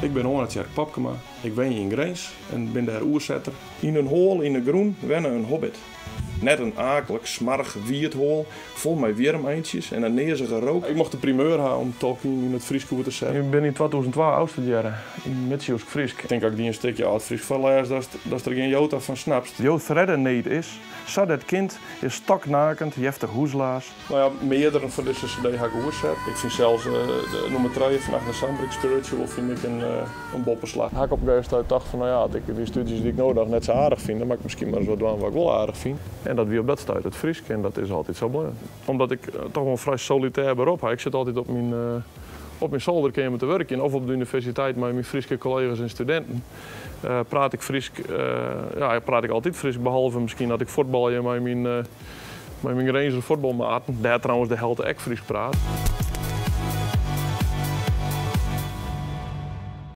Ik bin Oane-Tjerk Popkema, ik wenje yn Grins en bin dêr oersetter. Yn in hoal yn 'e grûn wenne in hobbit. Net in aaklik, smoarch, wiet hoal, fol mei wjirmeintsjes en in neazige rook. Ik mocht de primeur ha om Tolkien yn it Frysk oer te setten. Ik bin yn 2002 ôfstudearre yn Midsiuwsk Frysk. Ik tink as ik dy in stikje âld-Frysk foarlês datst der gjin jota fan snapst. Jo tredde need is, sa dat kind is stoknakend, jeftich hûslaas. No ja, mearderen fan dizze CD ha ik oerset. Ik fyn sels de nûmer trije fan Agnes Sandbrink, Spiritual, fyn ik in boppeslach. Ha ik op in gegeven stuit tocht fan no ja, as ik dy stúdzjes dy't ik no doch net sa aardich fyn, dan moat ik miskien mar ris wat dwaan wat ik wol aardich fyn. En dat wie op dat stuit it Frysk en dat is altyd sa bleaun. Omdat ik toch wol in frij solitêr berop ha, ik sit altyd op myn op myn solderkeamer te wurkjen of op de universiteit mei myn Fryske kollega's en studinten, praat ik Frysk, ja, praat ik altyd Frysk, behalve miskien as ik fuotbalje mei myn Mei myn Grinzer fuotbalmaten, dêr't trouwens de helte ek Frysk praat.